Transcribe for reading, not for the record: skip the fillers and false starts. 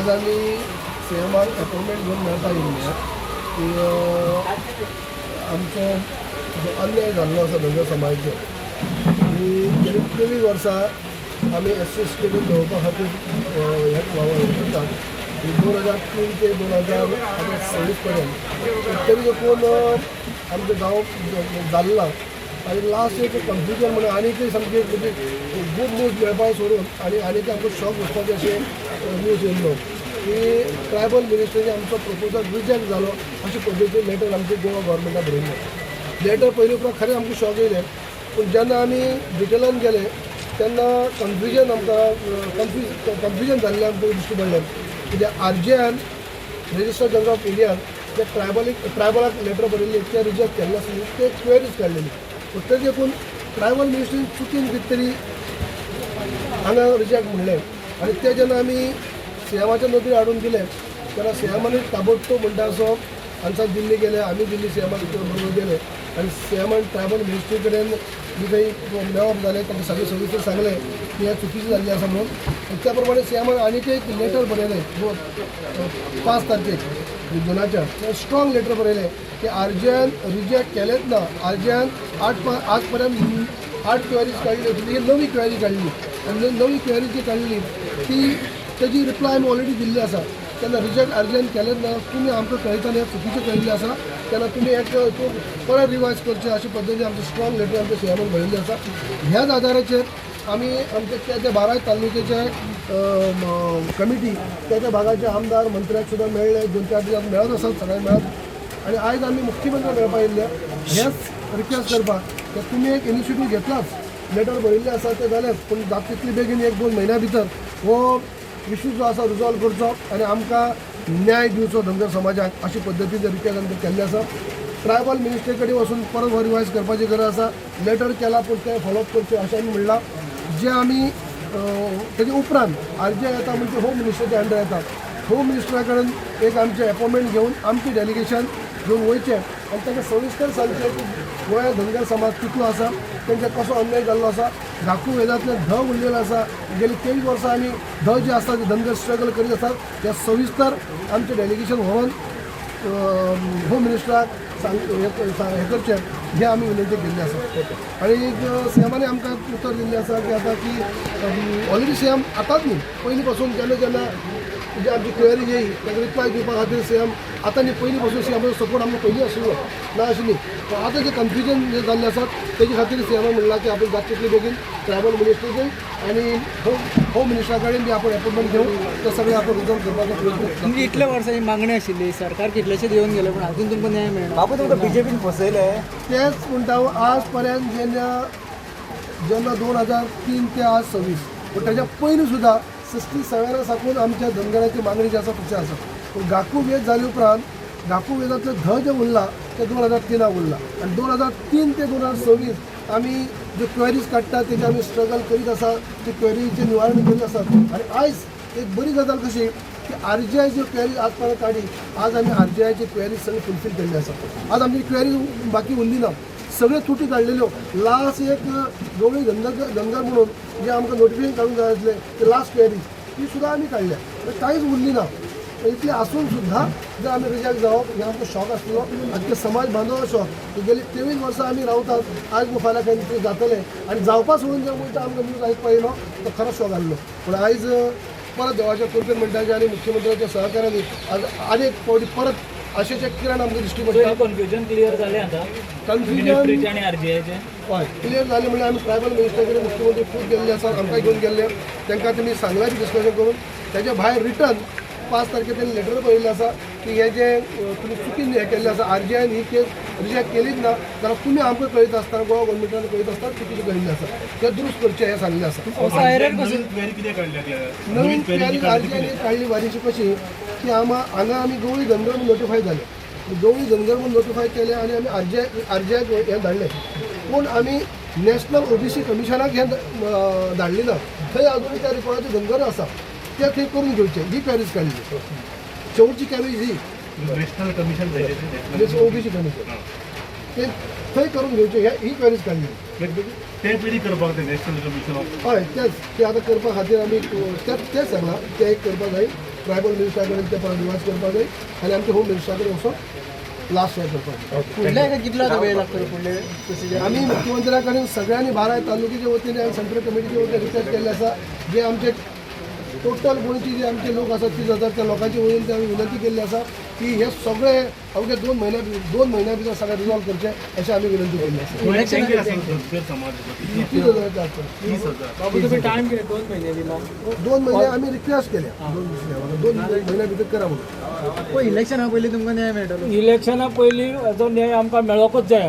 आज आमी सीएमाक अपॉयंटमेंट घेवन मेळपाक येयल्ले की आमचो जो अन्याय जाल्लो आसा धनगर समाजाचेर की गेली 23 वर्सां आमी एस सी एस टी दवरपा खातीर हे वावर करतात. 2003 ते 2026 पर्यंत तरी देखून आमचो गांव जाल्लो ना आनी लास्ट एक कन्फ्युजन म्हणून आनीकय सामकी म्हणजे गूड न्यूज मेळपा सोडून आनी आनीक आमकां शॉक बसपाचें अशें न्यूज येयल्लो की ट्रायबल मिनिस्ट्रीने आमचो प्रपोजल रिजेक्ट जालो अशे पद्दतीन लेटर आमचे गोवा गव्हर्मेंटाक बरयल्लें. लेटर पयलीं उपरांत खरें आमकां शॉक येयलें, पूण जेन्ना आमी डिटेलान गेले तेन्ना कन्फ्युजन आमकां कन्फ्युजन जाल्लें आमकां दिश्टी पडलें. कित्याक आरजीआयन, रजिस्टर जनरल ऑफ इंडियान ते ट्रायबलाक लेटर बरयल्ली ते रिजेक्ट केल्ले आसली, ते क्वेरीज काडलेली. पूण ते देखून ट्रायबल मिनिस्ट्रीन चुकीन कितें तरी हांगा रिजेक्ट म्हणलें आनी ते जेन्ना आमी सीएमाच्या नदरेक हाडून दिलें तेन्ना सीएमानूय ताबडतोब म्हणटा असो हांगा दिल्ली गेले. आमी दिल्ली सीएमा बरोबर गेले आनी सीएमान ट्रायबल मिनिस्ट्री कडेन जे काही मेळप जालें, तांकां सगळें सविस्तर सांगलें की हें चुकीचें जाल्लें आसा म्हणून. आनी त्या प्रमाणे सीएमान आनीक एक लेटर बरयलें 5 तारखेक जुनाच्या. स्ट्रॉंग लेटर बरयलें की आरजीआयन रिजेक्ट केलेंच ना. आरजीआयन आठ आज पर्यंत आठ क्वेरीज काडल्यो, ही नवी क्वेरी काडली आनी नवी क्वेरी जी काडली ती तेजी रिप्लाय आमी ऑलरेडी दिल्ली आसा. तेन्ना रिजेक्ट आरजीआयन केलेंच ना, तुमी आमकां कळयतना हें चुकीचें कळिल्लें आसा, तेन्ना तुमी एक हितून परत रिवायज करचें अशे पद्दतीन आमचें स्ट्रॉंग लेटर आमच्या सीएमान बरयल्लें आसा. ह्याच आदाराचेर आमी आमचे त्या त्या बाराय तालुक्याचे कमिटी, त्या त्या भागाचे आमदार, मंत्र्याक सुद्दां मेळ्ळे. 2-4 दीस मेळत आसात, सगळ्यांक मेळत आनी आयज आमी मुख्यमंत्री मेळपा येयल्ले हेच रिक्वेस्ट करपाक की तुमी एक इनिशिएटीव घेतलाच, लेटर बरयल्लें आसा तें जालेंच, पूण जाता तितले बेगीन 1-2 म्हयन्या भितर हो इशू जो आसा रिजॉल्व करचो आनी आमकां न्याय दिवचो धनगर समाजाक अशे पद्दतीन रिक्वेस्ट आमकां केल्लें आसा. ट्रायबल मिनिस्ट्री कडेन वचून परत हो रिवायज करपाची गरज आसा. लेटर केला पूण तें फॉलोअप करचें अशें आमी म्हणलां. जे आमी तेजे उपरांत आरजीआय येता म्हणजे होम मिनिस्टराच्या अंडर येता. होम मिनिस्टरा कडेन एक आमचें एपॉयंटमेंट घेवन आमचें डेलिगेशन घेवन वयचें आनी तांकां सविस्तर सांगचें की गोंयांत धनगर समाज कितलो आसा, तेंच्या कसो अन्याय जाल्लो आसा, घाकू वेदांतल्यान ध उरलेलो आसा. गेली 23 वर्सां आमी ध जे आसा ते धनगर स्ट्रगल करीत आसात. त्या सविस्तर आमचें डेलिगेशन व्हरोन होम मिनिस्टराक सांग हे करचें हें आमी विनंती केल्ली आसा. आनी सीएमाने आमकां उतर दिल्लें आसा की आतां की ऑलरेडी सीएम आतांच न्ही, पयलीं पासून जेन्ना जेन्ना जे आमची क्वेरी येई ताका रिप्लाय दिवपा खातीर सीएम आतां न्ही, पयलीं पासून सीएमाचो सपोर्ट आमकां पयलीं आशिल्लो, ना अशें न्ही. पूण आतां जे कन्फ्युजन जे जाल्लें आसा तेजे खातीर सीएमान म्हणलां की आपण जाता तितले बेगीन ट्रायबल मिनिस्ट्रीचे आनी होम मिनिस्टरा कडेन बी आपण एपॉयंटमेंट घेवन ते सगळें आपण रिजॉल्व करपाचो प्रयत्न. म्हणजे इतल्या वर्सांची मागणी आशिल्ली, सरकार कितलेशेच येवन गेले, पण अजून तुमकां न्याय मेळना. बाबू, तुमकां बीजेपीन फसयले. तेच म्हणटा हांव, आज पर्यंत जेन्ना जेन्ना 2003 ते आज 26, पूण तेज्या पयलीं सुद्दां 67 साकून आमच्या धनगराची मागणी जी आसा तशी आसा. पूण घाकू वेद जाले उपरांत घाकू वेदांतलें ध जें उरलां तें 2003 उरलां आनी 2003 ते 2026 आमी ज्यो क्वेरीज काडटा तेजे आमी स्ट्रगल करीत आसा, ते क्वेरीचें निवारण करीत आसात. आनी आयज एक बरी गजाल कशी की आरजीआय ज्यो क्वेरीज आज पर्यंत काडी, आज आमी आरजीआयची क्वेरीज सगळी फुलफील केल्ली आसा. आज आमची क्वेरीज बाकी उरली ना, सगळे तुटी काडलेल्यो. लास्ट एक गवळी धनगर धनगर म्हणून जे आमकां नोटिफिकेशन काडूंक जाय आसलें ते लास्ट क्वेरीज ती सुद्दां आमी काडल्या. म्हणजे कांयच उरली ना. इतलें आसून सुद्दां जर आमी रिजेक्ट जावप हें आमकां शॉक आसलो आनी ते समाज बांदवा शॉक की गेली 23 वर्सां आमी रावतात, आयज फाल्यां खंय तरी जातलें आनी जावपा सोडून जें वयता आमकां न्यूज आयकपा येयलो तो खरोच शॉक आसलो. पूण आयज परत देवाच्या कृपेन म्हणटा आनी मुख्यमंत्र्याच्या सहकार्याने आज आनी एक फावटी परत आशेचें किरण आमकां दिश्टी पडटा. कन्फ्युजन क्लिअर जालें आतां? कन्फ्युजन मिनिस्ट्रीचें आनी आरजीआयचें. हय, क्लियर जालें. म्हणल्यार आमी ट्रायबल मिनिस्टर कडेन मुख्यमंत्री खूब गेल्ले आसात, आमकां घेवन गेल्ले, तांकां तुमी सांगलां बी डिस्कशन करून. तेच्या भायर रिटर्न 5 तारखे त्यांनी लेटर बरयल्लें आसा की हे जे तुमी चुकीन हें केल्लें आसा, आरजीआयन ही केस रिजेक्ट केलीच ना, जाल्यार तुमी आमकां कळयता आसतना, गोवा गव्हर्मेंटान कळयता आसतना चुकीचें कळिल्लें आसा, तें दुरुस्त करचें हें सांगलें आसा. असो एरर कसो? नवीन क्वेरी कितें काडल्या? नवीन क्वेरी आरजीआयन काडली बारीकशी कशी की आमा हांगा आमी गवळी धनगर म्हणून नोटिफाय जाले. गवळी धनगर म्हणून नोटिफाय केले आनी आमी आरजीआयक हें धाडलें, पूण आमी नॅशनल ओबीसी कमिशनाक हें धाडली ना. थंय अजून त्या रिकॉर्डाचे धनगर आसा, ते थंय करून घेवचे ही क्वेरीज काडली. शेवटची क्वेरीज ही. National commission. ओबीसी कमिशन ते थंय करून घेवचे हे ही क्वेरीज काडली. ते पयलीं करपाक ते नॅशनल कमिशन ऑफ हय, तेच ते आतां करपा खातीर आमी तेच तेच सांगलां, तें एक करपाक जाय. ट्रायबल मिनिस्टरा कडेन ते परत रिवायज करपाक जाय आनी आमचे होम मिनिस्टरा कडेन वचोन लास्ट हें करपाक जाय. फुडल्या हेका कितलो आतां वेळ लागतलो फुडले प्रोसिजर? आमी मुख्यमंत्र्या कडेन सगळ्यांनी बाराय तालुक्याच्या वतीने आनी सेंट्रल कमिटीच्या वतीन रिक्वेस्ट केल्ले आसा. जे आमचे टोटल गोंयचे जे आमचे लोक आसात 30,000, त्या लोकांचे वतीन ते आमी विनंती केल्ली आसा की हे सगळे अवघे 2 म्हयन्या भितर सगळें रिजॉल्व करचें अशें आमी विनंती केल्ली आसा. कितले आसा धनगर समाज? 30,000च्या आसपास. 30,000. बाबू, तुमी टायम कितें 2 म्हयने दिला? 2 म्हयने आमी रिक्वेस्ट केल्या, 2 म्हयन्या भितर करा म्हणून. पळय, इलेक्शना पयलीं तुमकां न्याय मेळटलो. इलेक्शना पयलीं हाजो न्याय आमकां मेळोकूच जाय.